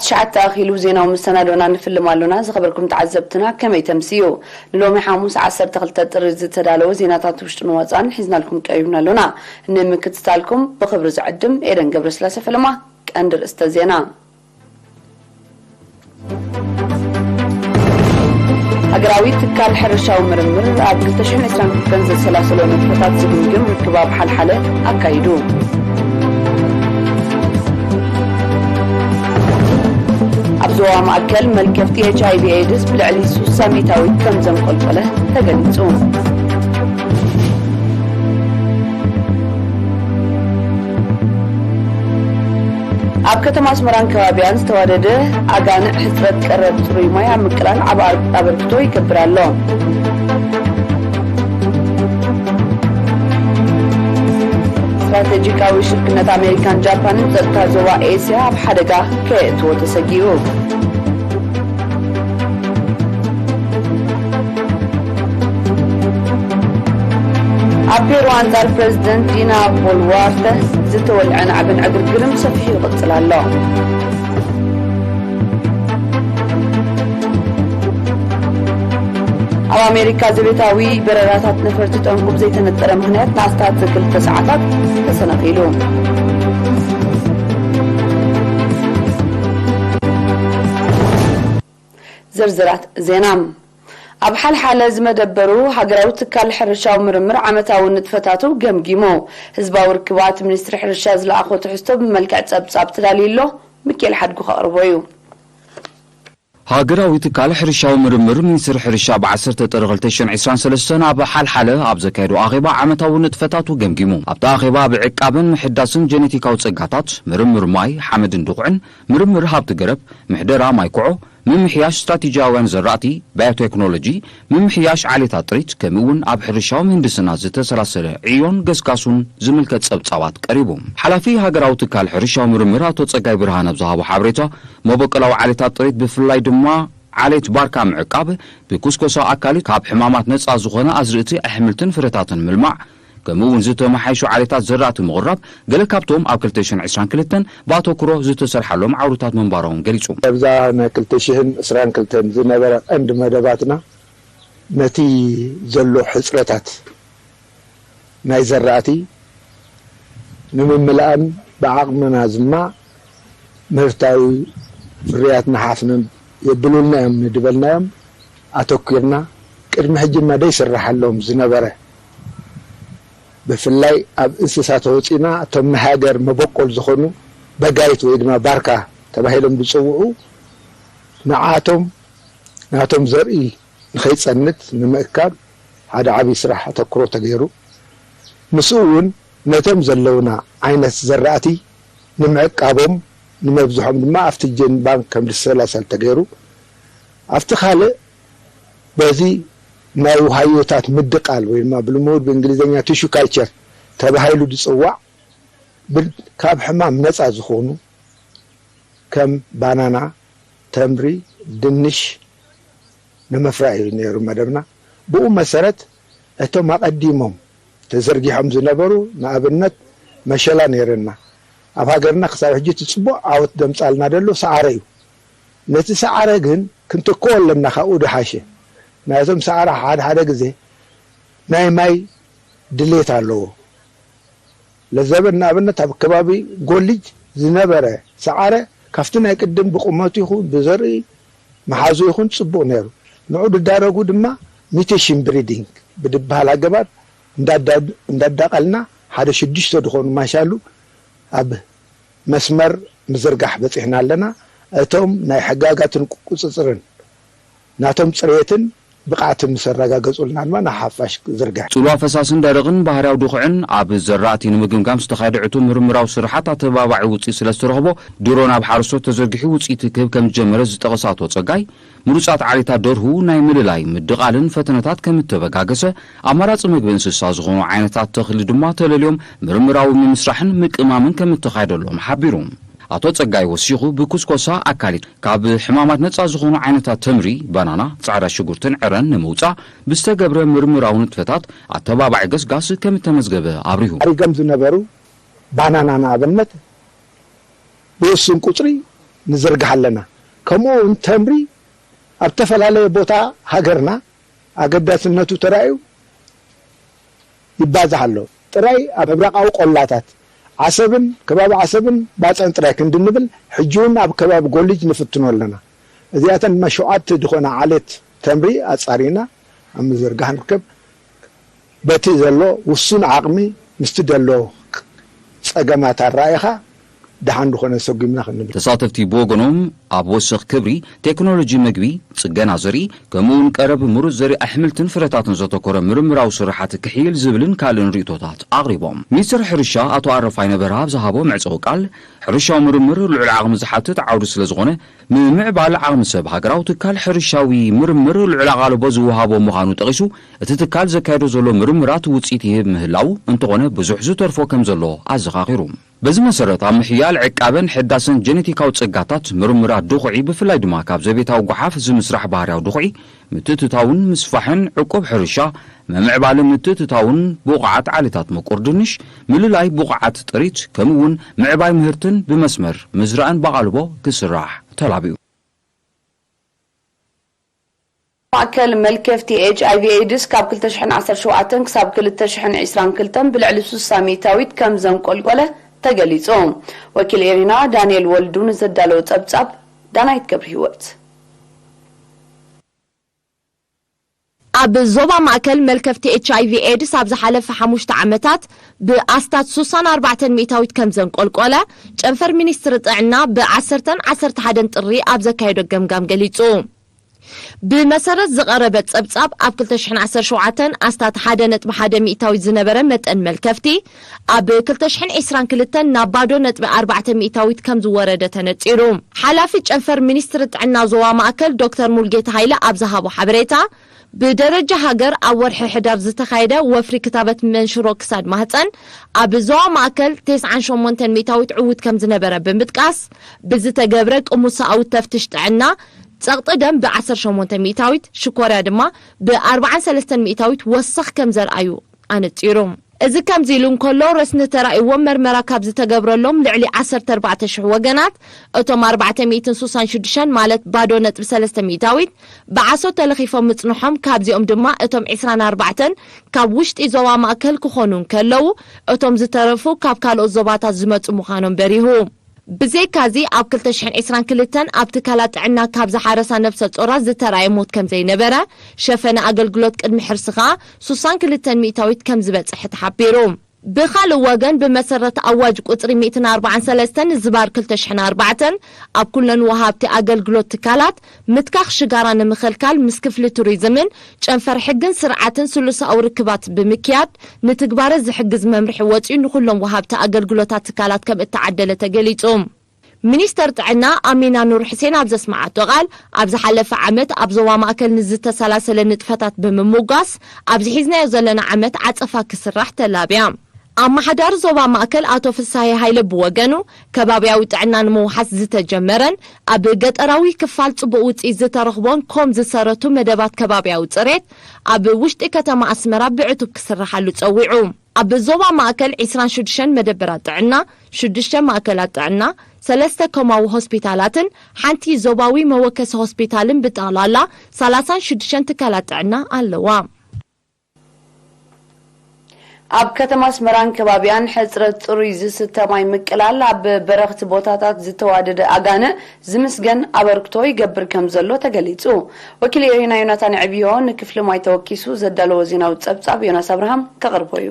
ትሽዓተ ኣኺሉ ዜናዊ መሰናዶና ንፍልም ኣሎና። ዝኸበርኩም ተዓዘብትና ከመይ ተምስዩ? ንሎሚ ሓሙስ ዓሰርተ ክልተ ጥሪ ዝተዳለወ ዜናታት ውሽጥን ወጻን ሒዝናልኩም ቀሪብና ኣሎና። ንምክትታልኩም ብኽብሪ ዝዕድም ኤደን ገብረስላሴ ፈለማ። ቀንዲ ርእስተ ዜና። ሃገራዊ ትካል ሕርሻዊ ምርምር ኣብ ክልተ ሽሕን ዕስራን ክልተን ዘሰላሰሎ ንጥፈታት ዝግምግም ርክብ ኣብ ሓልሓለ ኣካይዱ። ኣብ ዞባ ማእከል መልከፍቲ ኤች ኣይ ቪ ኤድስ ብልዕሊ ሱሳ ሚእታዊት ከም ዘንቆልቆለ ተገሊጹ። ኣብ ከተማ ኣስመራን ከባቢያን ዝተዋደደ ኣጋንዕ ሕጽረት ቀረብ ጽሩይ ማይ ኣብ ምቅላል ዓቢ ኣር-፣ ኣበርክቶ ይገብር ኣሎ። ስትራተጂካዊ ሽርክነት ኣሜሪካን ጃፓንን ጸጥታ ዞባ ኤስያ ኣብ ሓደጋ ከየእትዎ ተሰጊኡ። ኣብ ፔሩ ኣንጻር ፕረዚደንት ዲና ቦልዋርተ ዝተወልዐ ናዕብን ዕግርግርን ሰፊሑ ይቕጽል ኣሎ። ኣብ ኣሜሪካ ዘቤታዊ በረራታት ነፈርቲ ጠንቁ ብዘይተነጸረ ምኽንያት ንኣስታት ክልተ ሰዓታት ተሰናኺሉ። ዝርዝራት ዜና። ኣብ ሓልሓለ ዝመደበሩ ሃገራዊ ትካል ሕርሻዊ ምርምር ዓመታዊ ንጥፈታቱ ገምጊሙ። ህዝባዊ ርክባት ሚኒስትሪ ሕርሻ ዝለኣኾ ትሕዝቶ ብመልክዕ ጸብጻብ ተዳልዩ ኣሎ። ሚካኤል ሓድጉ ከቕርቦ እዩ። ሃገራዊ ትካል ሕርሻዊ ምርምር ሚኒስትሪ ሕርሻ ብዓሰርተ ጥሪ ክልተ ሽሕን ዕስራን ሰለስተን ኣብ ሓልሓለ ኣብ ዘካየዶ ኣኼባ ዓመታዊ ንጥፈታቱ ገምጊሙ። ኣብቲ ኣኼባ ብዕቃብን ምሕዳስን ጀኔቲካዊ ጸጋታት፣ ምርምር ማይ፣ ሓመድን ድኹዕን፣ ምርምር ሃብቲ ገረብ፣ ምሕደራ ማይ ኮዖ፣ ምምሕያሽ ስትራቴጂያውያን ዘራእቲ፣ ባዮቴክኖሎጂ፣ ምምሕያሽ ዓሌታት ጥሪት፣ ከምኡ እውን ኣብ ሕርሻዊ ምህንድስና ዝተሰላሰለ ዕዮን ገስጋሱን ዝምልከት ጸብጻባት ቀሪቡ። ሓላፊ ሃገራዊ ትካል ሕርሻዊ ምርምር ኣቶ ጸጋይ ብርሃን ኣብ ዝሃቦ ሓበሬታ፣ መበቆላዊ ዓሌታት ጥሪት ብፍላይ ድማ ዓሌት ባርካ ምዕቃብ፣ ብኩስኮሳ ኣካሊት ካብ ሕማማት ነጻ ዝኾነ ኣዝርእቲ ኣሕምልትን ፍረታትን ምልማዕ፣ ከምኡ እውን ዝተመሓየሹ ዓሌታት ዘራእቲ ምቕራብ ገለ ካብቶም ኣብ ክልተ ሽሕን ዕስራን ክልተን ብኣተኩሮ ዝተሰርሓሎም ዓውድታት ምንባሮም ገሊጹ። ኣብዛ ናይ ክልተ ሽሕን ዕስራን ክልተን ዝነበረ ቀንዲ መደባትና ነቲ ዘሎ ሕጽረታት ናይ ዘራእቲ ንምምላእን ብዓቕምና ድማ ምህርታዊ ፍርያት ንሓፍነን የብሉልና እዮም ንድበልናዮም ኣተኲርና ቅድሚ ሕጂ ድማ ደይስርሓሎም ዝነበረ ብፍላይ ኣብ እንስሳ ተወፂና እቶም ንሃገር መበቆል ዝኾኑ በጋይት ወይ ድማ ባርካ ተባሂሎም ዝፅውዑ ንዓቶም ናቶም ዘርኢ ንኸይፀንት ንምእካብ ሓደ ዓብዪ ስራሕ ኣተኩሮ ተገይሩ። ምስኡ እውን ነቶም ዘለውና ዓይነት ዘራእቲ ንምዕቃቦም ንመብዝሖም ድማ ኣብቲ ጀን ባንክ ከም ዝሰላሰል ተገይሩ። ኣብቲ ካልእ በዚ ናይ ውሃዮታት ምድቃል ወይ ድማ ብልሙድ ብእንግሊዝኛ ቲሹ ካልቸር ተባሂሉ ዝፅዋዕ ብ-፣ ካብ ሕማም ነፃ ዝኾኑ ከም ባናና፣ ተምሪ፣ ድንሽ ንምፍራይ እዩ ነይሩ መደብና። ብኡ መሰረት እቶም ኣቐዲሞም ተዘርጊሖም ዝነበሩ ንኣብነት መሸላ ነይርና። ኣብ ሃገርና ክሳብ ሕጂ እቲ ፅቡቕ ዓወት ዘምፃልና ዘሎ ሰዓረ እዩ። ነቲ ሰዓረ ግን ክንትክኦ ኣለና፣ ካብኡ ዝሓሸ ናይቶም ሰዓረ ሓደ ሓደ ግዜ ናይ ማይ ድሌት ኣለዎ። ለዘበን ንኣብነት ኣብ ከባቢ ጎልጅ ዝነበረ ሰዓረ ካብቲ ናይ ቅድም ብቁመቱ ይኹን ብዘርኢ መሓዙ ይኹን ጽቡቕ ነይሩ። ንዑ ዝዳረጉ ድማ ሚቴሽን ብሪዲንግ ብድበሃል ኣገባብ እንዳዳ-፣ እንዳዳቐልና ሓደ ሽዱሽተ ዝኾኑ ማሻሉ ኣብ መስመር ምዝርጋሕ በጺሕና ኣለና። እቶም ናይ ሕጋጋትን ቁጽጽርን ናቶም ጽሬትን ብቕዓትን ምስ ኣረጋገጹልና ድማ ንሓፋሽ ክዝርጋሕ። ጽልዋ ፈሳስን ደረቕን ባህርያዊ ድኹዕን ኣብ ዘራእቲ ንምግምጋም ዝተኻየደ ዕቱብ ምርምራዊ ስርሓት ኣተባባዒ ውጽኢት ስለ ዝተረኽቦ፣ ድሮን ኣብ ሓረስቶት ተዘርጊሑ ውጽኢት ክህብ ከም ዝጀመረ ዝጠቐሰ ኣቶ ጸጋይ፣ ምሩጻት ዓሌታት ደርሁ ናይ ምልላይ ምድቓልን ፈተነታት ከም እተበጋገሰ፣ ኣማራጺ መግቢ እንስሳ ዝኾኑ ዓይነታት ተኽሊ ድማ ተለልዮም ምርምራዊ ምምስራሕን ምቅማምን ከም እተኻየደሎም ሓቢሩ። ኣቶ ጸጋይ ወሲኹ፣ ብኩስኮሳ ኣካሊት ካብ ሕማማት ነጻ ዝኾኑ ዓይነታት ተምሪ፣ ባናና፣ ጻዕዳ ሽጉርትን ዕረን ንምውጻእ ብዝተገብረ ምርምራዊ ንጥፈታት ኣተባባዒ ገስጋስ ከም እተመዝገበ ኣብሪሁ። ኣሪጎም ዝነበሩ ባናና ንኣብነት ብውሱን ቁጽሪ ንዝርግሕ ኣለና። ከምኡ እውን ተምሪ ኣብ ዝተፈላለየ ቦታ ሃገርና ኣገዳስነቱ ተራእዩ ይባዛሕ ኣሎ። ጥራይ ኣብ ምብራቓዊ ቆላታት ዓሰብን ከባቢ ዓሰብን ባጽዕን ጥራይ ክንዲ ንብል፣ ሕጂ እውን ኣብ ከባቢ ጎልጅ ንፍትኖ ኣለና። እዚኣተን ድማ ሸውዓተ ዝኾና ዓሌት ተምሪ ኣጻሪና ኣብ ምዝርጋሕ ንርከብ። በቲ ዘሎ ውሱን ዓቕሚ ምስቲ ዘሎ ጸገማት ኣራኢኻ ደሓን ዝኾነ ሰጒምና ክንብል። ተሳተፍቲ ብወገኖም ኣብ ወሰኽ ክብሪ፣ ቴክኖሎጂ መግቢ፣ ጽገና ዘርኢ፣ ከምኡ እውን ቀረብ ምሩጽ ዘርኢ ኣሕምልትን ፍረታትን ዘተኮረ ምርምራዊ ስራሓት ክሕይል ዝብልን ካልእን ርእይቶታት ኣቕሪቦም። ሚኒስትር ሕርሻ ኣቶ ኣረፋይነ በርሀ ኣብ ዝሃቦ መዕጸዊ ቃል፣ ሕርሻዊ ምርምር ልዑል ዓቕሚ ዝሓትት ዓውዲ ስለ ዝኾነ፣ ምምዕባል ዓቕሚ ሰብ ሃገራዊ ትካል ሕርሻዊ ምርምር ልዑል ኣቓልቦ ዝወሃቦ ምዃኑ ጠቒሱ፣ እቲ ትካል ዘካየዶ ዘሎ ምርምራት ውጽኢት ይህብ ምህላው እንተኾነ ብዙሕ ዝተርፎ ከም ዘሎ ኣዘኻኺሩ። በዚ መሰረት ኣብ ምሕያል ዕቃበን ሕዳሰን ጀነቲካዊ ጸጋታት ምርምራት ድኹዒ ብፍላይ ድማ ካብ ዘቤታዊ ጓሓፍ ዝምስራሕ ባህርያዊ ድኹዒ ምትእትታውን ምስፋሕን ዕቁብ ሕርሻ ምምዕባልን ምትእትታውን ብቑዓት ዓሌታት ምቁር ድንሽ፣ ምልላይ ብቑዓት ጥሪት ከምኡ እውን ምዕባይ ምህርትን ብመስመር ምዝራእን ብኣቓልቦ ክስራሕ ተላቢኡ። ማእከል መልከፍቲ ኤች ኣይ ቪ ኤድስ ካብ ክልተ ሽሕን ዓሰርተ ሸውዓተን ክሳብ ክልተ ሽሕን ዕስራን ክልተን ብልዕሊ ስሳ ሚእታዊት ከም ዘንቆልቆለ ተገሊጹ። ወኪል ኤሪና ዳንኤል ወልዱ ንዘዳለዎ ጸብጻብ ዳናይት ገብረ ህይወት። ኣብ ዞባ ማእከል መልከፍቲ ኤች ኣይ ቪ ኤድስ ኣብ ዝሓለፈ ሓሙሽተ ዓመታት ብኣስታት ስሳን ኣርባዕተን ሚእታዊት ከም ዘንቆልቆለ ጨንፈር ሚኒስትሪ ጥዕና ብ ዓሰርተን ዓሰርተ ሓደን ጥሪ ኣብ ዘካየዶ ገምጋም ገሊጹ። ብመሰረት ዝቐረበ ጸብጻብ፣ ኣብ ክልተ ሽሕን ዓሰርተ ሸውዓተን ኣስታት ሓደ ነጥቢ ሓደ ሚእታዊት ዝነበረ መጠን መልከፍቲ፣ ኣብ ክልተ ሽሕን ዕስራን ክልተን ናብ ባዶ ነጥቢ ኣርባዕተ ሚእታዊት ከም ዝወረደ ተነጺሩ። ሓላፊ ጨንፈር ሚኒስትሪ ጥዕና ዞባ ማእከል ዶክተር ሙልጌታ ሃይለ ኣብ ዝሃቦ ሓበሬታ፣ ብደረጃ ሃገር ኣብ ወርሒ ሕዳር ዝተኻየደ ወፍሪ ክታበት መንሽሮ ክሳድ ማህጸን፣ ኣብ ዞባ ማእከል ተስዓን ሸሞንተን ሚእታዊት ዕዉት ከም ዝነበረ ብምጥቃስ፣ ብዝተገብረ ቅሙሳዊ ተፍትሽ ጥዕና፣ ጸቕጢ ደም ብ ዓሰርተ ሸሞንተ ሚእታዊት፣ ሽኮርያ ድማ ብ ኣርባዓን ሰለስተን ሚእታዊት ወሰኽ ከም ዘርኣዩ ኣነጺሩ። እዚ ከምዚ ኢሉ እንከሎ፣ ረስኒ ተራእይዎም መርመራ ካብ ዝተገብረሎም ልዕሊ ዓሰርተ ኣርባዕተ ሽሕ ወገናት፣ እቶም ኣርባዕተ ሚእትን ስሳን ሽዱሽተን፣ ማለት ባዶ ነጥቢ ሰለስተ ሚእታዊት፣ ብዓሶ ተለኺፎም ምጽንሖም፣ ካብዚኦም ድማ እቶም ዕስራን ኣርባዕተን ካብ ውሽጢ ዞባ ማእከል ክኾኑ እንከለዉ፣ እቶም ዝተረፉ ካብ ካልኦት ዞባታት ዝመጹ ምዃኖም በሪሁ። ብዘይካዚ፣ ኣብ ክልተ ሽሕን ዕስራን ክልተን ኣብ ትካላት ጥዕና ካብ ዝሓረሳ ነብሰ ጾራት ዝተራእየ ሞት ከም ዘይነበረ፣ ሸፈነ ኣገልግሎት ቅድሚ ሕርሲ ከኣ ስሳን ክልተን ሚእታዊት ከም ዝበጽሐ ተሓቢሩ። ብኻልእ ወገን፣ ብመሰረት ኣዋጅ ቁጽሪ ሚእትን ኣርባዓን ሰለስተን ዝባር ክልተ ሽሕን ኣርባዕተን፣ ኣብ ኩለን ወሃብቲ ኣገልግሎት ትካላት ምትካኽ ሽጋራ ንምኽልካል ምስ ክፍሊ ቱሪዝምን ጨንፈር ሕግን ስርዓትን ስሉሳዊ ርክባት ብምክያድ ንትግባረ ዝሕግዝ መምርሒ ወጺኡ ንኹሎም ወሃብቲ ኣገልግሎታት ትካላት ከም እተዓደለ ተገሊጹ። ሚኒስተር ጥዕና ኣሚና ኑር ሕሴን ኣብ ዘስመዓቶ ቃል፣ ኣብ ዝሓለፈ ዓመት ኣብ ዞባ ማእከል ንዝተሰላሰለ ንጥፈታት ብምምጓስ፣ ኣብዚ ሒዝናዮ ዘለና ዓመት ዓጸፋ ክስራሕ ተላብያ። ኣመሓዳሪ ዞባ ማእከል ኣቶ ፍሳሄ ሃይለ ብወገኑ፣ ከባብያዊ ጥዕና ንምውሓስ ዝተጀመረን ኣብ ገጠራዊ ክፋል ጽቡቕ ውጽኢት ዝተረኽቦን ኮም ዝሰረቱ መደባት ከባብያዊ ጽሬት ኣብ ውሽጢ ከተማ ኣስመራ ብዕቱብ ክስርሓሉ ጸዊዑ። ኣብ ዞባ ማእከል ዕስራን ሽዱሽተን መደበራት ጥዕና፣ ሽዱሽተ ማእከላት ጥዕና፣ ሰለስተ ኮማዊ ሆስፒታላትን ሓንቲ ዞባዊ መወከሲ ሆስፒታልን ብጠቕላላ ሰላሳን ሽዱሽተን ትካላት ጥዕና ኣለዋ። ኣብ ከተማ ኣስመራን ከባቢኣን ሕጽረት ጽሩይ ዝስተ ማይ ምቅላል ኣብ በረኽቲ ቦታታት ዝተዋደደ ኣጋንእ ዝምስገን ኣበርክቶ ይገብር ከም ዘሎ ተገሊጹ። ወኪል ኤሪና ዮናታን ዕብዮ ንክፍሊ ማይ ተወኪሱ ዘዳለዎ ዜናዊ ጸብጻብ ዮናስ ኣብርሃም ከቕርቦ እዩ።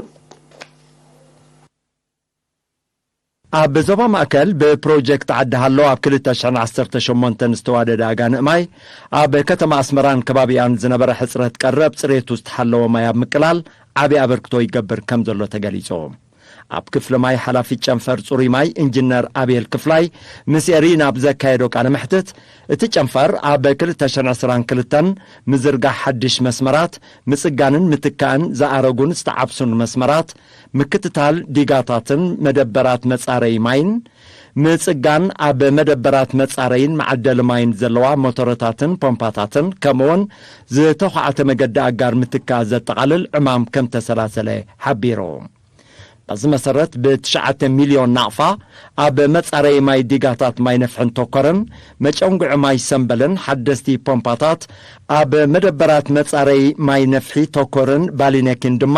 ኣብ ዞባ ማእከል ብፕሮጀክት ዓዲ ሃሎ ኣብ ክልተ ሽሕን ዓሰርተ ሸሞንተን ዝተዋደደ ኣጋንእ ማይ ኣብ ከተማ ኣስመራን ከባቢኣን ዝነበረ ሕጽረት ቀረብ ጽሬቱ ዝተሓለወ ማይ ኣብ ምቅላል ዓቢ ኣበርክቶ ይገብር ከም ዘሎ ተገሊጹ። ኣብ ክፍሊ ማይ ሓላፊ ጨንፈር ጽሩይ ማይ ኢንጂነር ኣቤል ክፍላይ ምስ ኤሪና ኣብ ዘካየዶ ቃለ መሕትት፣ እቲ ጨንፈር ኣብ ክልተ ሽሕን ዕስራን ክልተን ምዝርጋሕ ሓድሽ መስመራት፣ ምጽጋንን ምትካእን ዝኣረጉን ዝተዓብሱን መስመራት፣ ምክትታል ዲጋታትን መደበራት መጻረዪ ማይን፣ ምጽጋን ኣብ መደበራት መጻረዪን መዓደሊ ማይን ዘለዋ ሞተረታትን ፖምፓታትን፣ ከምኡውን ዝተዃዕተ መገዲ ኣጋር ምትካእ ዘጠቓልል ዕማም ከም ተሰላሰለ ሓቢሩ። በዚ መሰረት ብትሽዓተ ሚልዮን ናቕፋ ኣብ መጻረዪ ማይ ዲጋታት ማይ ነፍሕን ተኮርን መጨንጉዒ ማይ ሰምበልን ሓደስቲ ፖምፓታት ኣብ መደበራት መጻረዪ ማይ ነፍሒ ተኮርን ባሊነኪን ድማ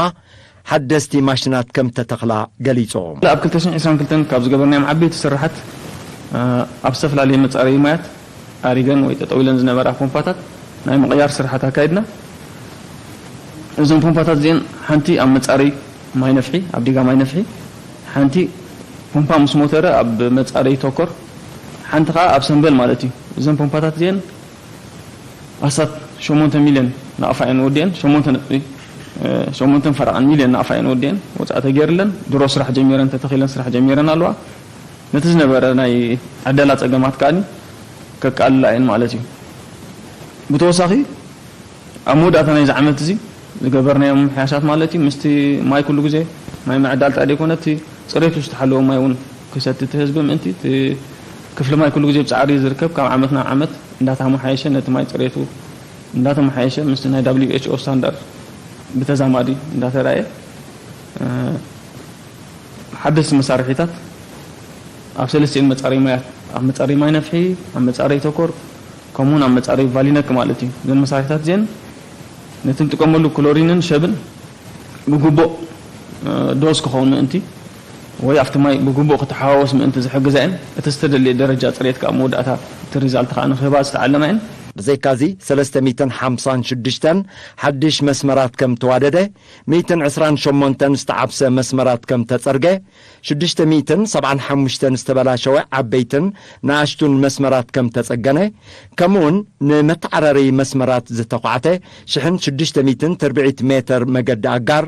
ሓደስቲ ማሽናት ከም ተተኽላ ገሊጹ። ኣብ ክልተ ሽሕን ዕስራን ክልተን ካብ ዝገበርናዮም ዓበይቲ ስራሓት፣ እ፣ ኣብ ዝተፈላለዩ መጻረዪ ማያት ኣሪገን ወይ ጠጠው ኢለን ዝነበራ ፖምፓታት ናይ ምቕያር ስራሓት ኣካይድና። እዞም ፖምፓታት እዚአን ሓንቲ ኣብ መጻረዪ ማይ ነፍሒ፣ ኣብ ዲጋ ማይ ነፍሒ፣ ሓንቲ ፖምፓ ምስ ሞተረ ኣብ መጻረዪ ተኮር፣ ሓንቲ ኸዓ ኣብ ሰምበል ማለት እዩ። እዘን ፖምፓታት እዚአን ኣስታት ሸሞንተ ሚልዮን ናቕፋ እየን ወዲአን፣ ሸሞንተ ነጥቢ፣ እ፣ ሸሞንተን ፈረቓን ሚልዮን ናቕፋ እየን ወዲአን፣ ወጻኢ ተገይርለን፣ ድሮ ስራሕ ጀሚረን፣ ተተኺለን ስራሕ ጀሚረን ኣለዋ። ነቲ ዝነበረ ናይ ዕደላ ጸገማት ከኣኒ ከቃልላ እየን ማለት እዩ። ብተወሳኺ፣ ኣብ መወዳእታ ናይዚ ዓመት እዚ ዝገበርናዮም ምምሕያሻት ማለት እዩ፣ ምስቲ ማይ ኩሉ ግዜ፣ ማይ ምዕዳል ጥራይ ዘይኮነ፣ እቲ ጽሬቱ ዝተሓለወ ማይ እውን ክሰቲ እቲ ህዝቢ ምእንቲ፣ እቲ ክፍሊ ማይ ኩሉ ግዜ ብጻዕሪ ዝርከብ፣ ካብ ዓመት ናብ ዓመት እንዳተመሓየሸ፣ ነቲ ማይ ጽሬቱ እንዳተመሓየሸ፣ ምስቲ ናይ ደብሊው ኤች ኦ ስታንዳርድ ብተዛማዲ እንዳተራእየ፣ እ፣ ሓደስቲ መሳርሒታት ኣብ ሰለስቲኤን መጻረዪ ማያት፣ ኣብ መጻረዪ ማይ ነፍሒ፣ ኣብ መጻረዪ ተኮር፣ ከምኡውን ኣብ መጻረዪ ቫሊነክ ማለት እዩ። እዘን መሳርሒታት እዚአን ነቲ ንጥቀመሉ ክሎሪንን ሸብን ብግቡእ፣ እ፣ ዶዝ ክኸውን ምእንቲ ወይ ኣብቲ ማይ ብግቡእ ክተሓዋወስ ምእንቲ ዝሕግዛ እየን። እቲ ዝተደልየ ደረጃ ጽሬት ከኣ መወዳእታ እቲ ሪዛልት ከኣ ንክህባ ዝተዓለማ እየን። ብዘይካዚ፣ ሰለስተ ሚእትን ሓምሳን ሽዱሽተን ሓድሽ መስመራት ከም ተዋደደ፣ ሚእትን ዕስራን ሸሞንተን ዝተዓብሰ መስመራት ከም ተጸርገ፣ ሽዱሽተ ሚእትን ሰብዓን ሓሙሽተን ዝተበላሸወ ዓበይትን ንኣሽቱን መስመራት ከም ተጸገነ፣ ከምኡውን ንመተዓራረዪ መስመራት ዝተዃዕተ ሽሕን ሽዱሽተ ሚእትን ትርብዒት ሜተር መገዲ ኣጋር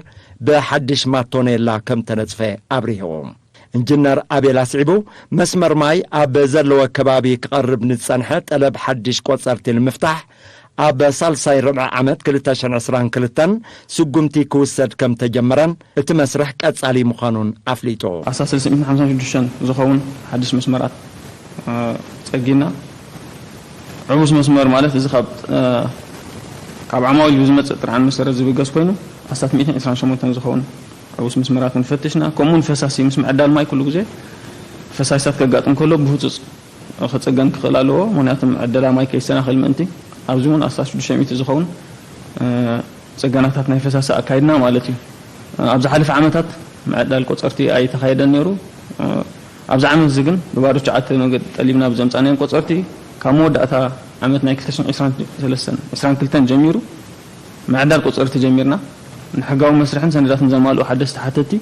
ብሓድሽ ማቶኔላ ከም ተነጽፈ ኣብሪሁ። ኢንጂነር ኣቤል ኣስዒቡ፣ መስመር ማይ ኣብ ዘለዎ ከባቢ ክቐርብ ንዝጸንሐ ጠለብ ሓድሽ ቆጸርቲ ንምፍታሕ፣ ኣብ ሳልሳይ ርብዒ ዓመት ክልተ ሽሕን ዕስራን ክልተን ስጉምቲ ክውሰድ ከም ተጀመረን እቲ መስርሕ ቀጻሊ ምዃኑን ኣፍሊጡ። ኣስታት ሰለስተ ሚእትን ሓምሳን ሽዱሽተን ዝኸውን ሓድሽ መስመራት፣ እ፣ ጸጊና። ዕቡስ መስመር ማለት እዚ ካብ፣ እ፣ ካብ ዓማዊል ብዝመጽእ ጥርዓን መሰረት ዝብገስ ኮይኑ፣ ኣስታት ሚእትን ዕስራን ሸሞንተን ዝኸውን ዕቡስ መስመራት እውን ፈቲሽና። ከምኡውን ፈሳሲ ምስ ምዕዳል ማይ ኩሉ ግዜ ፈሳሲታት ከጋጥም ከሎ ብህጹጽ ክጽገን ክኽእል ኣለዎ። ምኽንያቱ ዕደላ ማይ ከይሰናኸል ምእንቲ፣ ኣብዚ እውን ኣስታት ሽዱሽተ ሚእቲ ዝኸውን፣ እ፣ ጽገናታት ናይ ፈሳሲ ኣካይድና ማለት እዩ። እ፣ ኣብ ዝሓለፈ ዓመታት ምዕዳል ቆጸርቲ ኣይተኻየደን ነይሩ። እ፣ ኣብዚ ዓመት እዚ ግን ብባዶ ሸዓተ መገዲ ጠሊብና ብዘምጻእናዮም ቆጸርቲ፣ ካብ መወዳእታ ዓመት ናይ ክልተ ሽሕን ዕስራን ሰለስተን፣ ዕስራን ክልተን ጀሚሩ ምዕዳል ቆጸርቲ ጀሚርና። ንሕጋዊ መስርሕን ሰነዳትን ዘማልኡ ሓደስቲ ሓተቲ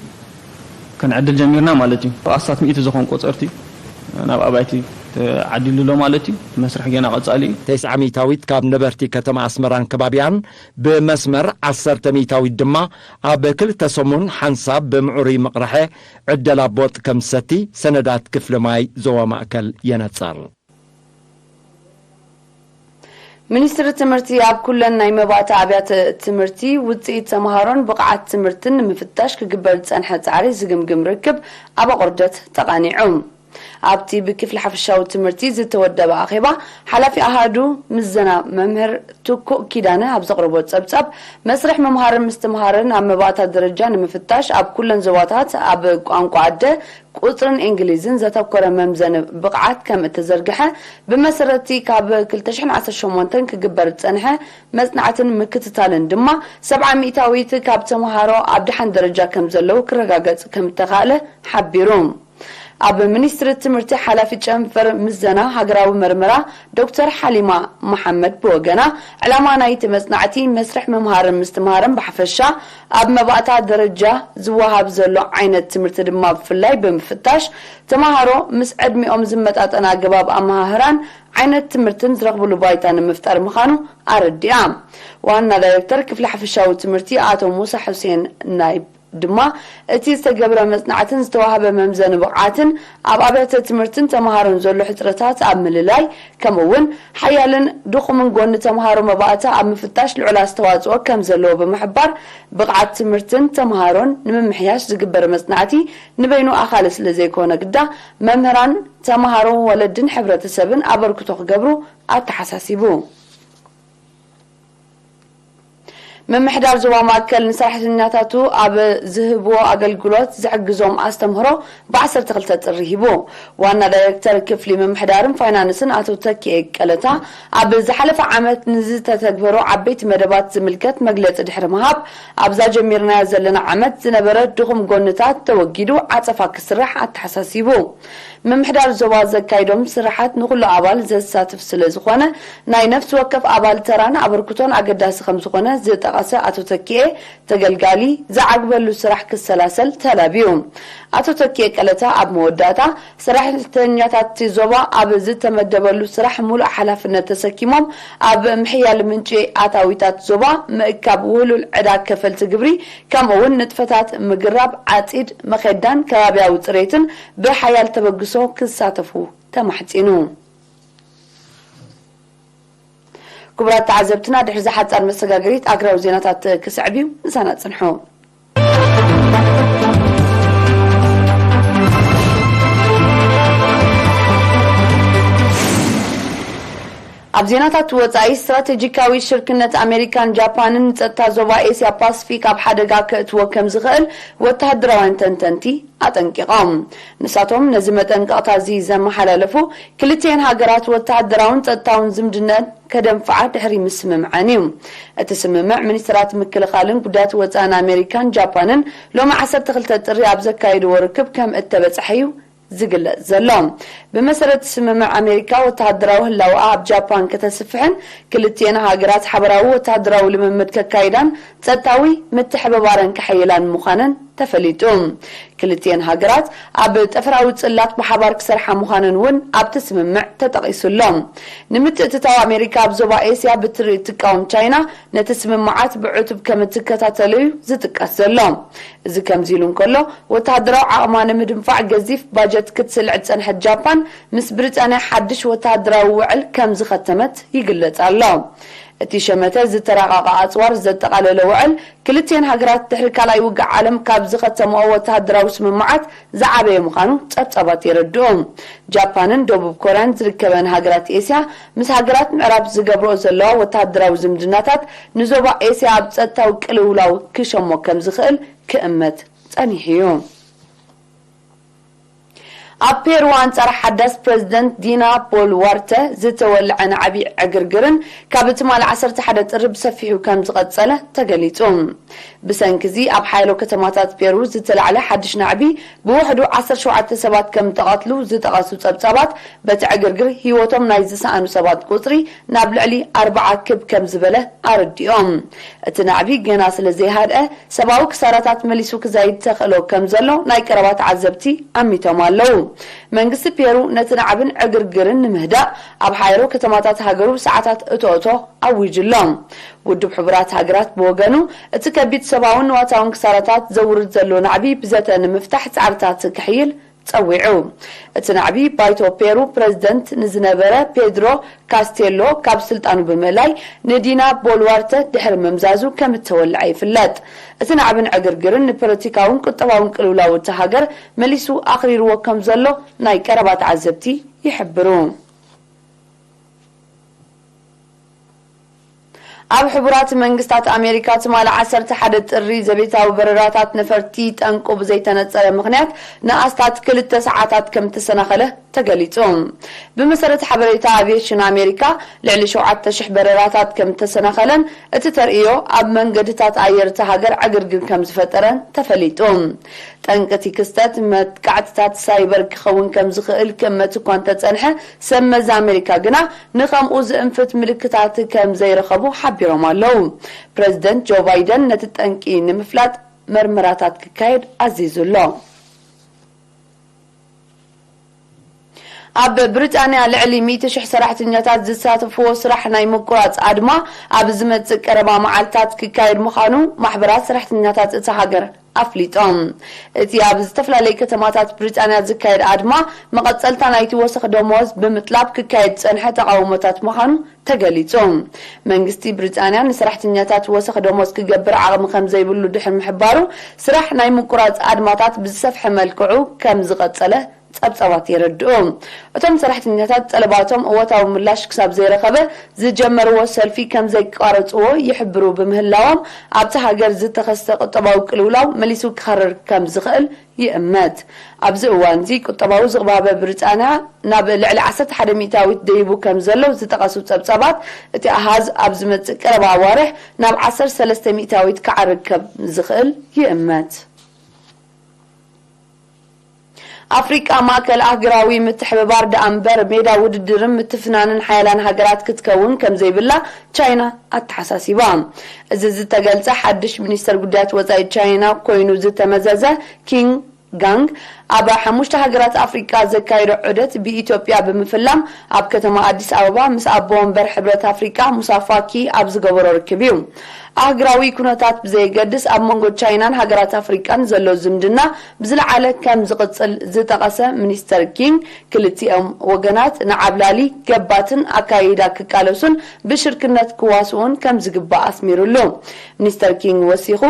ከነዕድል ጀሚርና ማለት እዩ። ኣስታት ሚእቲ ዝኾን ቆጸርቲ ናብ ኣባይቲ ተዓዲሉ ኣሎ ማለት እዩ። እቲ መስርሕ ጌና ቀጻሊ እዩ። ተስዓ ሚእታዊት ካብ ነበርቲ ከተማ ኣስመራን ከባቢያን ብመስመር፣ ዓሰርተ ሚእታዊት ድማ ኣብ ክልተ ሰሙን ሓንሳብ ብምዕሩይ ምቕርሐ ዕደላ ቦጥ ከም ዝሰቲ ሰነዳት ክፍሊ ማይ ዞባ ማእከል የነጽር። ሚኒስትሪ ትምህርቲ ኣብ ኩለን ናይ መባእታ ኣብያተ ትምህርቲ ውፅኢት ተምሃሮን ብቕዓት ትምህርትን ንምፍታሽ ክግበር ዝፀንሐ ፃዕሪ ዝግምግም ርክብ ኣብ ኣቑርደት ተቓኒዑ። ኣብቲ ብክፍሊ ሓፈሻዊ ትምህርቲ ዝተወደበ ኣኼባ፣ ሓላፊ ኣሃዱ ምዘና መምህር ትኩእ ኪዳነ ኣብ ዘቕረቦ ጸብጻብ፣ መስርሕ ምምሃርን ምስትምሃርን ኣብ መባእታ ደረጃ ንምፍታሽ ኣብ ኩለን ዞባታት ኣብ ቋንቋ ኣደ፣ ቁጽርን እንግሊዝን ዘተኮረ መምዘኒ ብቕዓት ከም እተዘርግሐ፣ ብመሰረት'ቲ ካብ ክልተ ሽሕን ዓሰርተ ሸሞንተን ክግበር ዝጸንሐ መጽናዕትን ምክትታልን ድማ፣ ሰብዓ ሚእታዊት ካብ ተምሃሮ ኣብ ደሓን ደረጃ ከም ዘለዉ ክረጋገጽ ከም እተኻእለ ሓቢሩ። ኣብ ሚኒስትሪ ትምህርቲ ሓላፊ ጨንፈር ምዘና ሃገራዊ መርመራ ዶክተር ሓሊማ መሓመድ ብወገና፣ ዕላማ ናይቲ መጽናዕቲ መስርሕ ምምሃርን ምስትምሃርን ብሓፈሻ፣ ኣብ መባእታ ደረጃ ዝወሃብ ዘሎ ዓይነት ትምህርቲ ድማ ብፍላይ ብምፍታሽ፣ ተምሃሮ ምስ ዕድሚኦም ዝመጣጠን ኣገባብ ኣመሃህራን ዓይነት ትምህርትን ዝረኽብሉ ባይታ ንምፍጣር ምዃኑ ኣረዲኣ። ዋና ዳይሬክተር ክፍሊ ሓፈሻዊ ትምህርቲ ኣቶ ሙሳ ሑሴን ናይ ድማ፣ እቲ ዝተገብረ መጽናዕትን ዝተዋህበ መምዘኒ ብቕዓትን ኣብ ኣብያተ ትምህርትን ተምሃሮን ዘሎ ሕጽረታት ኣብ ምልላይ፣ ከምኡ እውን ሓያልን ድኹምን ጎኒ ተምሃሮ መባእታ ኣብ ምፍታሽ ልዑል ኣስተዋጽኦ ከም ዘለዎ ብምሕባር፣ ብቕዓት ትምህርትን ተምሃሮን ንምምሕያሽ ዝግበር መጽናዕቲ ንበይኑ ኣኻሊ ስለ ዘይኮነ ግዳ፣ መምህራን፣ ተምሃሮን ወለድን ሕብረተሰብን ኣበርክቶ ክገብሩ ኣተሓሳሲቡ። ምምሕዳር ዞባ ማእከል ንሰራሕተኛታቱ ኣብ ዝህብዎ ኣገልግሎት ዝሕግዞም ኣስተምህሮ ብ12 ጥሪ ሂቡ። ዋና ዳይሬክተር ክፍሊ ምምሕዳርን ፋይናንስን ኣቶ ተኪኤ ቀለታ፣ ኣብ ዝሓለፈ ዓመት ንዝተተግበሩ ዓበይቲ መደባት ዝምልከት መግለጺ ድሕሪ ምሃብ፣ ኣብዛ ጀሚርናያ ዘለና ዓመት ዝነበረ ድኹም ጎንታት ተወጊዱ ዓጸፋ ክስራሕ ኣተሓሳሲቡ። ምምሕዳር ዞባ ዘካይዶም ስራሓት ንኹሉ ኣባል ዘሳትፍ ስለ ዝኾነ፣ ናይ ነፍሲ ወከፍ ኣባል ተራን ኣበርክቶን ኣገዳሲ ከም ዝኾነ ዝጠቐሰ ኣቶ ተኪኤ፣ ተገልጋሊ ዝዓግበሉ ስራሕ ክሰላሰል ተላብዩ። ኣቶ ተኪኤ ቀለታ ኣብ መወዳእታ፣ ሰራሕተኛታት እቲ ዞባ ኣብ ዝተመደበሉ ስራሕ ሙሉእ ሓላፍነት ተሰኪሞም፣ ኣብ ምሕያል ምንጪ ኣታዊታት ዞባ፣ ምእካብ ውህሉል ዕዳ ከፈልቲ ግብሪ፣ ከምኡ እውን ንጥፈታት ምግራብ ዓጺድ፣ መኼዳን ከባብያዊ ጽሬትን ብሓያል ተበግሶ ክሳተፉ ተማሕጺኑ። ክቡራት ተዓዘብትና፣ ድሕሪ እዛ ሓጻር መሰጋገሪት ኣግራዊ ዜናታት ክስዕብ እዩ። ምሳና ጽንሑ። ኣብ ዜናታት ወጻኢ፣ ስትራቴጂካዊ ሽርክነት ኣሜሪካን ጃፓንን ንጸጥታ ዞባ ኤስያ ፓስፊክ ኣብ ሓደጋ ከእትዎ ከም ዝኽእል ወተሃደራውያን ተንተንቲ ኣጠንቂቖም። ንሳቶም ነዚ መጠንቀቕታ እዚ ዘመሓላለፉ፣ ክልቲኤን ሃገራት ወተሃደራውን ጸጥታውን ዝምድነት ከደንፍዓ ድሕሪ ምስምምዐን እዩ። እቲ ስምምዕ፣ ሚኒስትራት ምክልኻልን ጉዳያት ወጻእን ኣሜሪካን ጃፓንን ሎሚ ዓሰርተ ክልተ ጥሪ ኣብ ዘካየድዎ ርክብ ከም እተበጽሐ እዩ ዝግለጽ ዘሎ። ብመሰረት ስምምዕ ኣሜሪካ፣ ወተሃደራዊ ህላወኣ ኣብ ጃፓን ከተስፍሕን ክልቲኤን ሃገራት ሓበራዊ ወተሃደራዊ ልምምድ ከካይዳን ጸጥታዊ ምትሕብባረን ከሐይላን ምዃነን ተፈሊጡ። ክልቲኤን ሃገራት ኣብ ጠፈራዊ ጽላት ብሓባር ክሰርሓ ምዃነን እውን ኣብቲ ስምምዕ ተጠቒሱ ኣሎ። ንምትእትታው፣ ኣሜሪካ ኣብ ዞባ ኤስያ ብትሪ እትቃወም ቻይና፣ ነቲ ስምምዓት ብዕቱብ ከም እትከታተሎ እዩ ዝጥቀስ ዘሎ። እዚ ከምዚ ኢሉ እንከሎ፣ ወተሃደራዊ ዓቕማ ንምድንፋዕ ገዚፍ ባጀት ክትስልዕ ዝጸንሐት ጃፓን፣ ምስ ብሪጣንያ ሓድሽ ወተሃደራዊ ውዕል ከም ዝኸተመት ይግለጽ ኣሎ። እቲ ሸመተ ዝተራቐቐ ኣጽዋር ዘጠቓለለ ውዕል፣ ክልቲኤን ሃገራት ድሕሪ ካልኣይ ውግእ ዓለም ካብ ዝኸተምኦ ወተሃደራዊ ስምምዓት ዝዓበየ ምዃኑ ጸብጻባት የረድኡ። ጃፓንን ደቡብ ኮርያን ዝርከበን ሃገራት ኤስያ፣ ምስ ሃገራት ምዕራብ ዝገብርኦ ዘለዋ ወተሃደራዊ ዝምድናታት፣ ንዞባ ኤስያ ኣብ ጸጥታዊ ቅልውላው ክሸሞ ከም ዝኽእል ክእመት ጸኒሑ እዩ። ኣብ ፔሩ፣ ኣንጻር ሓዳስ ፕረዚደንት ዲና ቦልዋርተ ዝተወልዐ ናዕቢ ዕግርግርን ካብ ትማሊ ዓሰርተ ሓደ ጥሪ ብሰፊሑ ከም ዝቐጸለ ተገሊጹ። ብሰንኪ እዚ፣ ኣብ ሓያሎ ከተማታት ፔሩ ዝተላዕለ ሓድሽ ናዕቢ፣ ብውሕዱ ዓሰርተ ሸውዓተ ሰባት ከም ተቐትሉ ዝጠቐሱ ጸብጻባት፣ በቲ ዕግርግር ህይወቶም ናይ ዝሰኣኑ ሰባት ቁጽሪ ናብ ልዕሊ ኣርብዓ ክብ ከም ዝበለ ኣረዲኦም። እቲ ናዕቢ ገና ስለ ዘይሃድአ፣ ሰብኣዊ ክሳራታት መሊሱ ክዛይድ ተኽእሎ ከም ዘሎ ናይ ቀረባ ተዓዘብቲ ኣሚቶም ኣለዉ። መንግስቲ ፔሩ ነቲ ናዕብን ዕግርግርን ንምህዳእ፣ ኣብ ሓያሎ ከተማታት ሃገሩ ሰዓታት እቶ እቶ ኣዊጁ ኣሎ። ውድብ ሕቡራት ሃገራት ብወገኑ፣ እቲ ከቢድ ሰብኣውን ንዋታውን ክሳራታት ዘውርድ ዘሎ ናዕቢ ብዘተ ንምፍታሕ ጻዕርታት ክሕይል ጸዊዑ። እቲ ናዕቢ፣ ባይቶ ፔሩ ፕረዚደንት ንዝነበረ ፔድሮ ካስቴሎ ካብ ስልጣኑ ብምእላይ፣ ንዲና ቦልዋርተ ድሕሪ ምምዛዙ ከም እተወልዐ ይፍለጥ። እቲ ናዕብን ዕግርግርን ንፖለቲካውን ቁጠባውን ቅልውላው እታ ሃገር መሊሱ ኣኽሪርዎ ከም ዘሎ ናይ ቀረባ ተዓዘብቲ ይሕብሩ። ኣብ ሕቡራት መንግስታት ኣሜሪካ፣ ትማሊ ዓሰርተ ሓደ ጥሪ፣ ዘቤታዊ በረራታት ነፈርቲ ጠንቁ ብዘይተነጸረ ምኽንያት ንኣስታት ክልተ ሰዓታት ከም እተሰናኸለ ተገሊጹ። ብመሰረት ሓበሬታ ኣቪየሽን ኣሜሪካ፣ ልዕሊ ሸውዓተ ሽሕ በረራታት ከም እተሰናኸለን እቲ ተርእዮ ኣብ መንገድታት ኣየር እታ ሃገር ዕግርግር ከም ዝፈጠረን ተፈሊጡ። ጠንቂ እቲ ክስተት መጥቃዕትታት ሳይበር ክኸውን ከም ዝኽእል ክእመት እኳ እንተጸንሐ፣ ሰብ መዚ ኣሜሪካ ግና ንኸምኡ ዝእንፍት ምልክታት ከም ዘይረኸቡ ሓቢሮም ኣለዉ። ፕረዚደንት ጆ ባይደን ነቲ ጠንቂ ንምፍላጥ መርመራታት ክካየድ ኣዚዙ ኣሎ። ኣብ ብሪጣንያ፣ ልዕሊ ሚእቲ ሽሕ ሰራሕተኛታት ዝሳተፍዎ ስራሕ ናይ ምቁራጽ ኣድማ ኣብ ዝመጽእ ቀረባ መዓልታት ክካየድ ምዃኑ ማሕበራት ሰራሕተኛታት እታ ሃገር ኣፍሊጦም። እቲ ኣብ ዝተፈላለየ ከተማታት ብሪጣንያ ዝካየድ ኣድማ፣ መቐጸልታ ናይቲ ወሰኽ ደሞዝ ብምጥላብ ክካየድ ዝጸንሐ ተቓውሞታት ምዃኑ ተገሊጹ። መንግስቲ ብሪጣንያ ንሰራሕተኛታት ወሰኽ ደሞዝ ክገብር ዓቕሚ ከም ዘይብሉ ድሕሪ ምሕባሩ፣ ስራሕ ናይ ምቁራጽ ኣድማታት ብዝሰፍሐ መልክዑ ከም ዝቐጸለ ጸብጻባት የረድኡ። እቶም ሰራሕተኛታት ጠለባቶም እወታዊ ምላሽ ክሳብ ዘይረኸበ ዝጀመርዎ ሰልፊ ከም ዘይቋረጽዎ ይሕብሩ ብምህላዎም፣ ኣብቲ ሃገር ዝተኸስተ ቁጠባዊ ቅልውላው መሊሱ ክኸርር ከም ዝኽእል ይእመት። ኣብዚ እዋንዚ ቁጠባዊ ዝቕባበ ብሪጣንያ ናብ ልዕሊ ዓሰርተ ሓደ ሚእታዊት ደይቡ ከም ዘሎ ዝጠቐሱ ጸብጻባት፣ እቲ ኣሃዝ ኣብ ዝመጽእ ቀረባ ኣዋርሕ ናብ ዓሰርተ ሰለስተ ሚእታዊት ክዓርግ ከም ዝኽእል ይእመት። ኣፍሪቃ ማእከል ኣህግራዊ ምትሕብባር ደኣ እምበር ሜዳ ውድድርን ምትፍናንን ሓያላን ሃገራት ክትከውን ከም ዘይብላ ቻይና ኣተሓሳሲባ። እዚ ዝተገልጸ ሓድሽ ሚኒስተር ጉዳያት ወጻኢ ቻይና ኮይኑ ዝተመዘዘ ኪንግ ጋንግ ኣብ ሓሙሽተ ሃገራት ኣፍሪቃ ዘካየዶ ዑደት ብኢትዮጵያ ብምፍላም ኣብ ከተማ ኣዲስ ኣበባ ምስ ኣቦ ወንበር ሕብረት ኣፍሪቃ ሙሳ ፋኪ ኣብ ዝገበሮ ርክብ እዩ። ኣህግራዊ ኩነታት ብዘየገድስ ኣብ መንጎ ቻይናን ሃገራት ኣፍሪቃን ዘሎ ዝምድና ብዝለዓለ ከም ዝቕጽል ዝጠቐሰ ሚኒስተር ኪንግ፣ ክልቲኦም ወገናት ንዓብላሊ ገባትን ኣካይዳ ክቃለሱን ብሽርክነት ክዋስኡን ከም ዝግባእ ኣስሚሩሉ። ሚኒስተር ኪንግ ወሲኹ፣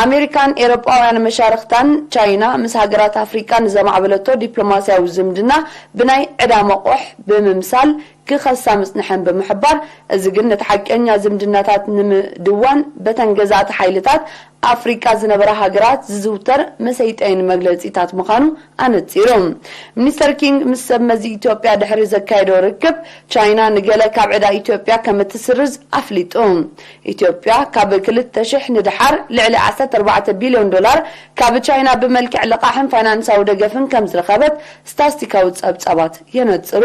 ኣሜሪካን ኤውሮጳውያን መሻርኽታን ቻይና ምስ ሃገራት ኣፍሪቃ ንዘማዕበለቶ ዲፕሎማስያዊ ዝምድና ብናይ ዕዳ መቑሕ ብምምሳል ክኸሳ ምጽንሐን ብምሕባር፣ እዚ ግን ነቲ ሓቀኛ ዝምድናታት ንምድዋን በተን ገዛእቲ ሓይልታት ኣፍሪቃ ዝነበራ ሃገራት ዝዝውተር መሰይጠይን መግለጺታት ምዃኑ ኣነጺሩ። ሚኒስተር ኪንግ ምስ ሰብ መዚ ኢትዮጵያ ድሕሪ ዘካየዶ ርክብ፣ ቻይና ንገለ ካብ ዕዳ ኢትዮጵያ ከም እትስርዝ ኣፍሊጡ። ኢትዮጵያ ካብ ክልተ ሽሕ ንደሓር ልዕሊ ዓሰርተ ኣርባዕተ ቢልዮን ዶላር ካብ ቻይና ብመልክዕ ልቓሕን ፋይናንሳዊ ደገፍን ከም ዝረኸበት ስታስቲካዊ ጸብጻባት የነጽሩ።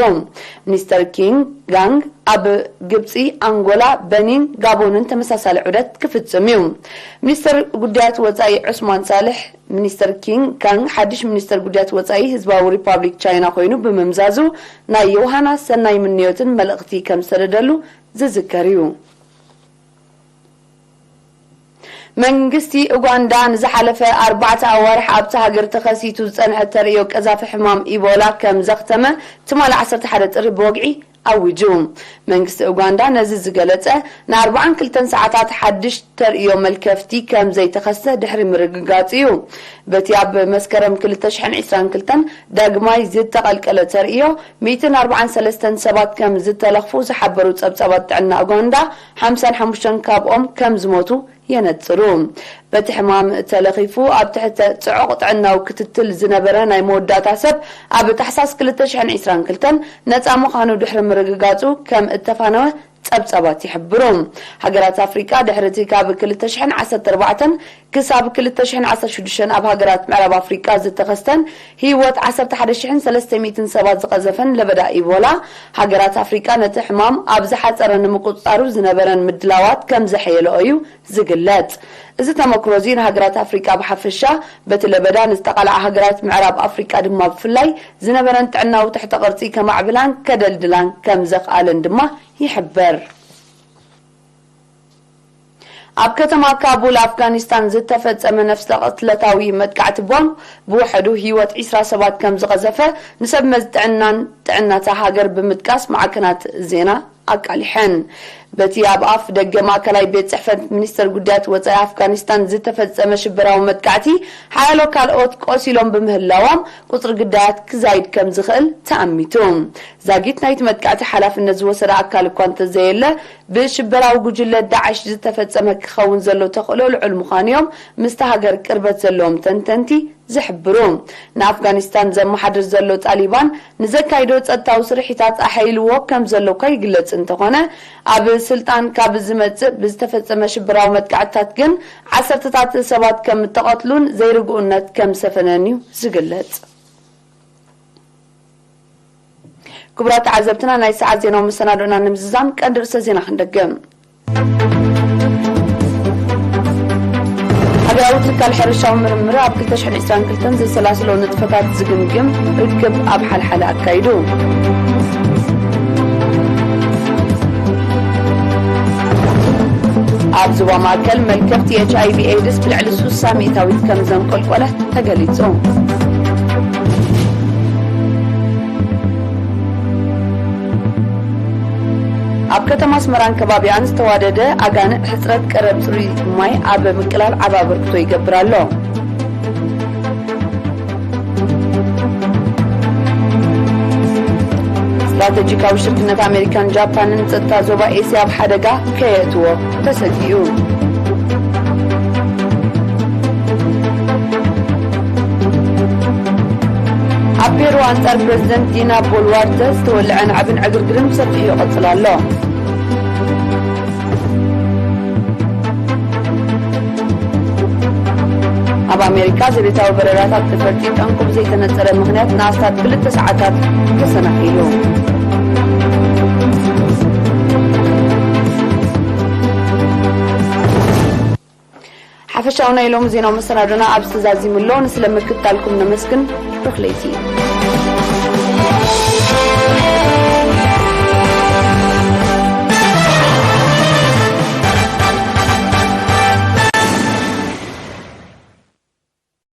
ሚኒስተር ኪንግ ጋንግ ኣብ ግብጺ፣ ኣንጎላ፣ በኒን፣ ጋቦንን ተመሳሳሊ ዑደት ክፍጽም እዩ። ሚኒስተር ጉዳያት ወጻኢ ዑስማን ሳልሕ፣ ሚኒስተር ኪንግ ጋንግ ሓድሽ ሚኒስተር ጉዳያት ወጻኢ ህዝባዊ ሪፓብሊክ ቻይና ኮይኑ ብምምዛዙ፣ ናይ ዮሃና ሰናይ ምንዮትን መልእኽቲ ከም ዝሰደደሉ ዝዝከር እዩ። መንግስቲ ኡጋንዳ ንዝሓለፈ ኣርባዕተ ኣዋርሕ ኣብታ ሃገር ተኸሲቱ ዝጸንሐ ተርእዮ ቀዛፊ ሕማም ኢቦላ ከም ዘኽተመ ትማሊ ዓሰርተ ሓደ ጥሪ ብወግዒ ኣዊጁ። መንግስቲ ኡጋንዳ ነዚ ዝገለጸ ንኣርባዓን ክልተን ሰዓታት ሓድሽ ተርእዮ መልከፍቲ ከም ዘይተኸስተ ድሕሪ ምርግጋጹ እዩ። በቲ ኣብ መስከረም ክልተ ሽሕን ዕስራን ክልተን ዳግማይ ዝተቐልቀለ ተርእዮ ሚእትን ኣርባዓን ሰለስተን ሰባት ከም ዝተለኽፉ ዝሓበሩ ጸብጻባት ጥዕና ኡጋንዳ፣ ሓምሳን ሓሙሽተን ካብኦም ከም ዝሞቱ የነጽሩ። በቲ ሕማም ተለኺፉ ኣብ ትሕቲ ጽዑቕ ጥዕናዊ ክትትል ዝነበረ ናይ መወዳእታ ሰብ ኣብ ታሕሳስ ክልተ ሽሕን ዕስራን ክልተን ነጻ ምዃኑ ድሕሪ ምርግጋጹ ከም እተፋነወ ጸብጻባት ይሕብሩ። ሃገራት ኣፍሪቃ ድሕሪ እቲ ካብ ክልተ ሽሕን ዓሰርተ ኣርባዕተን ክሳብ ክልተ ሽሕን ዓሰርተ ሽዱሽተን ኣብ ሃገራት ምዕራብ ኣፍሪቃ ዝተኸስተን ህይወት ዓሰርተ ሓደ ሽሕን ሰለስተ ሚእትን ሰባት ዝቐዘፈን ለበዳ ኢቦላ፣ ሃገራት ኣፍሪቃ ነቲ ሕማም ኣብ ዝሓጸረ ንምቁጽጻሩ ዝነበረን ምድላዋት ከም ዘሐየለኦ እዩ ዝግለጽ። እዚ ተመክሮ እዚ ንሃገራት ኣፍሪቃ ብሓፈሻ፣ በቲ ለበዳ ንዝተቓልዓ ሃገራት ምዕራብ ኣፍሪቃ ድማ ብፍላይ ዝነበረን ጥዕናዊ ትሕተ ቅርጺ ከማዕብላን ከደልድላን ከም ዘኽኣለን ድማ ይሕበር። ኣብ ከተማ ካቡል ኣፍጋኒስታን ዝተፈጸመ ነፍሰ ቅትለታዊ መጥቃዕቲ ቦምብ ብውሕዱ ህይወት ዕስራ ሰባት ከም ዝቐዘፈ ንሰብ መዚ ጥዕናን ጥዕናታ ሃገር ብምጥቃስ ማዕከናት ዜና ኣቃሊሐን። በቲ ኣብ ኣፍ ደገ ማእከላይ ቤት ጽሕፈት ሚኒስተር ጉዳያት ወጻኢ ኣፍጋኒስታን ዝተፈጸመ ሽበራዊ መጥቃዕቲ፣ ሓያሎ ካልኦት ቆሲሎም ብምህላዎም፣ ቁጽሪ ግዳያት ክዛይድ ከም ዝኽእል ተኣሚቱ። ዛጊት ናይቲ መጥቃዕቲ ሓላፍነት ዝወሰደ ኣካል እኳ እንተዘየለ፣ ብሽበራዊ ጉጅለ ዳዕሽ ዝተፈጸመ ክኸውን ዘሎ ተኽእሎ ልዑል ምዃኑ እዮም ምስቲ ሃገር ቅርበት ዘለዎም ተንተንቲ ዝሕብሩ። ንኣፍጋኒስታን ዘመሓድር ዘሎ ጣሊባን ንዘካይዶ ጸጥታዊ ስርሒታት ኣሐይልዎ ከም ዘሎ እኳ ይግለጽ እንተኾነ፣ ኣብ ስልጣን ካብ ዝመጽእ ብዝተፈጸመ ሽበራዊ መጥቃዕትታት ግን ዓሰርተታት ሰባት ከም እተቐትሉን ዘይርግኡነት ከም ዝሰፈነን እዩ ዝግለጽ። ክቡራት ተዓዘብትና፣ ናይ ሰዓት ዜናዊ መሰናዶና ንምዝዛም ቀንዲ ርእሰ ዜና ክንደግም። ሃገራዊ ትካል ሕርሻዊ ምርምር ኣብ ክልተ ሽሕን ዕስራን ክልተን ዘሰላስሎ ንጥፈታት ዝግምግም ርክብ ኣብ ሓልሓለ ኣካይዱ። ኣብ ዞባ ማእከል መልከፍቲ ኤች ኣይ ቪ ኤድስ ብልዕሊ ስሳ ሚእታዊት ከም ዘንቆልቆለ ተገሊጹ። ኣብ ከተማ ኣስመራን ከባቢኣን ዝተዋደደ ኣጋንዕ ሕጽረት ቀረብ ጽሩይ ማይ ኣብ ምቅላል ዓቢ ኣበርክቶ ይገብር ኣሎ። ስትራተጂካዊ ሽርክነት ኣሜሪካን ጃፓንን ንጸጥታ ዞባ ኤስያ ኣብ ሓደጋ ከየእትዎ ተሰጊኡ። ኣብ ፔሩ ኣንጻር ፕረዚደንት ዲና ቦልዋርተ ዝተወልዐ ናዕብን ዕግርግርን ብሰፊሑ ይቕጽል ኣሎ። ኣብ ኣሜሪካ ዘቤታዊ በረራታት ነፈርቲ ጠንቁ ብዘይተነጸረ ምኽንያት ንኣስታት ክልተ ሰዓታት ተሰናኺሉ። ሓፈሻዊ ናይ ሎሚ ዜናዊ መሰናዶና ኣብዚ ተዛዚሙ ኣሎ። ንስለ ምክትታልኩም ነመስግን። ሩኽ ለይቲ።